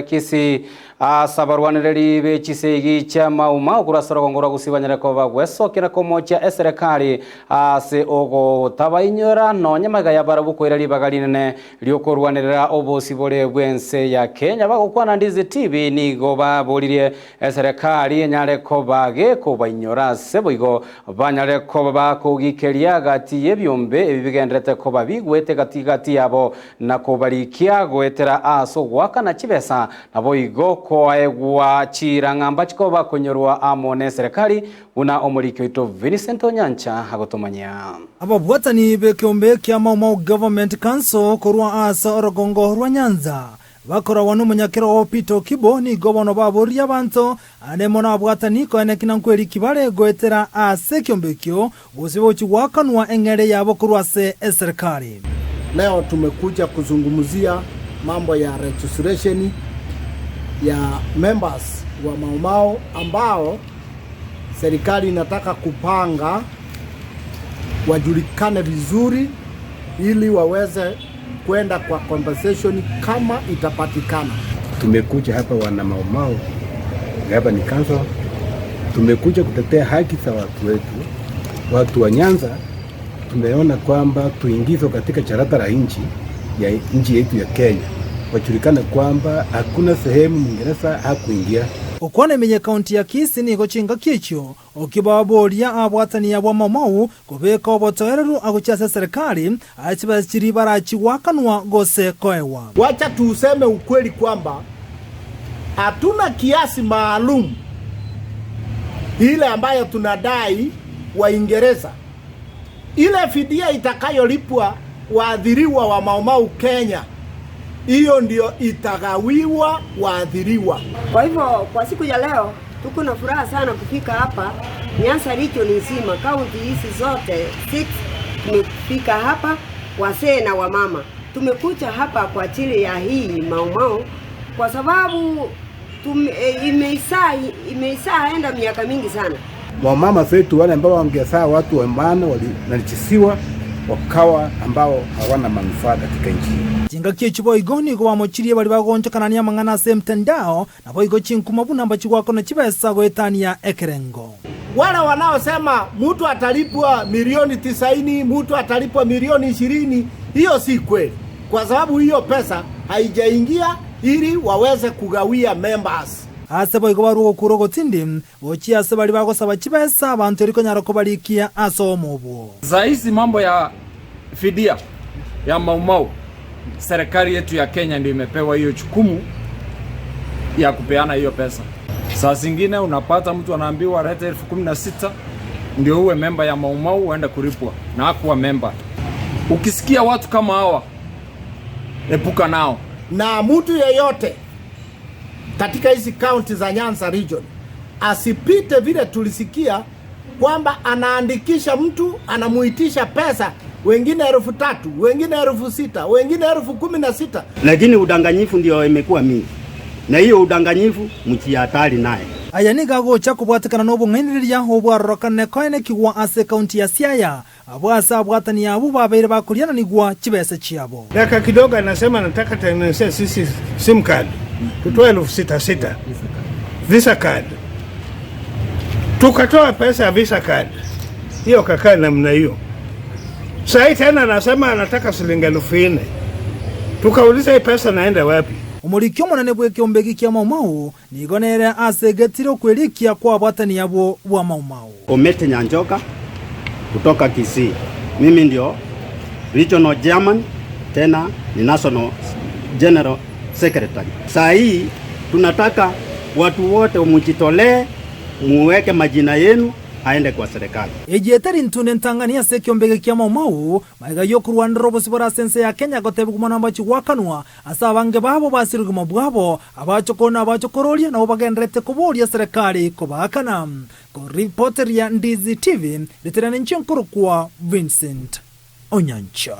Kisii, Ase abarwanereri be chisegi chia Mau Mau korwa ase orogongo rwa Gusii banyare koba gwesokia na komochia eserekari ase ogotabainyora nonya magega ya barabwo koira ribaga rinene riokorwanerera obosibore bw'ense ya Kenya. Bagokwana Ndizi TV nigo baboririe eserekari enyare koba gekobainyora ase boigo banyare koba bakogikeria gati y'ebiombe ebi bigendererete koba bigwete gati gati yabo na kobarikia goetera ase ogoakana chibesa, naboigo koaegwa chirang'amba chikoba konyorwa amo neserekari, buna omoriki oito Vincent Onyancha agotomanyia. Ababwatani b'ekeombe kia Mau Mau Government Council korwa ase orogongo rwa Nyanza bakoragwa nomonyakero o Peter Okibo nigo bono baboririe abanto ande mono abwatani koeneki na nkweriki bare goetera ase ekeombe ekio Gose gochia goakanwa eng'eria yabo korwa ase eserikari. Leo tumekuja kuzungumzia mambo ya registration ya members wa Mau Mau ambao serikali inataka kupanga wajulikane vizuri ili waweze kwenda kwa compensation kama itapatikana. Tumekuja hapa wana Mau Mau Gavana Council, tumekuja kutetea haki za watu wetu, watu wa Nyanza. Tumeona kwamba tuingizwe katika charata la nchi ya nchi yetu ya Kenya, wajulikane kwamba hakuna sehemu Mwingereza hakuingia. Okwana emenye ekaunti ya Kisii nigo chingaki echio Okibaboria abwatani abwo amamau kobeka obotoereru agochia ase eserekari, aye chibesa chiria barachie goakanwa gose koegwa. Wacha tuuseme ukweli kwamba hatuna kiasi maalum ile ambayo tunadai Waingereza. Ile fidia itakayolipwa waathiriwa wa Maumau Kenya, hiyo ndio itagawiwa waathiriwa. Kwa hivyo kwa siku ya leo tuko na furaha sana kufika hapa Nyanza region nzima, kaunti hizi zote 6 tumefika hapa, wazee na wamama. Tumekuja hapa kwa ajili ya hii Mau Mau kwa sababu imeisa imeisa enda miaka mingi sana. Wamama zetu wale ambao wangezaa watu wa maana walinajisiwa wakawa ambao hawana manufaa katika nchi hii. Chingaki echi boigo nigo bamochirie baria bagoonchokanania amang'ana ase emtandao, naboigo chinkuma buna mbachigwakana chibesa goetania ekerengo. Wale wanaosema mtu atalipwa milioni tisaini, mtu atalipwa milioni 20, hiyo si kweli, kwa sababu hiyo pesa haijaingia ili waweze kugawia members. Ase boigo barue ogokura ogotindi gochia ase baria bagosaba chibesa abanto eri konyara kobarikia ase obomo obwo. Saa hizi mambo ya fidia ya Maumau, serikali yetu ya Kenya ndio imepewa hiyo jukumu ya kupeana hiyo pesa. Saa zingine unapata mtu anaambiwa leta 16,000 ndio uwe memba ya Maumau uende kulipwa na hakuwa memba. Ukisikia watu kama hawa, epuka nao. Na mtu yeyote katika hizi kaunti za Nyanza region asipite vile tulisikia kwamba anaandikisha mtu anamuitisha pesa, wengine 3,000, wengine 6,000, wengine 16,000. Lakini udanganyifu ndio imekuwa mingi, na hiyo udanganyifu mjihatari naye. Aya nigo agocha kobwatekana nobong'ainereria obwarorokane koenekigwa ase ekaunti ya Siaya, abwo ase abwatani abwo babeire bakoriananigwa chibesa chiabo. Dakika kidogo anasema anataka tengenezea sisi sim card tutoe 6,000 visa card, tukatoa pesa ya visa card hiyo, kakaa namna hiyo. Sasa tena anasema anataka shilingi 4,000, tukauliza hii pesa naenda wapi? Omoriki omonene bw'ekeombe eke kia Mau Mau nigo nere ase egetire okwerikia kw'abwatani abwo bwa Mau Mau. Omete Nyanchoka kutoka Kisii. Mimi ndio regional chairman tena ni national general secretary. Saa hii tunataka watu wote mujitolee, muweke majina yenu aende kwa serikali. Eye etari ntunde entang'ani ase ekeombe eke kia Mau Mau, magega y'okorwanera obosibore ase ense ya Kenya gotebigwa mono mbachi goakanwa ase abange babo basire obogima bwabo, abachokoro na abachokororia nabo bagendererete koboria serikali kobaakana. Koripoteria Ndizi TV, ritirana inche nkorokwa Vincent Onyancha.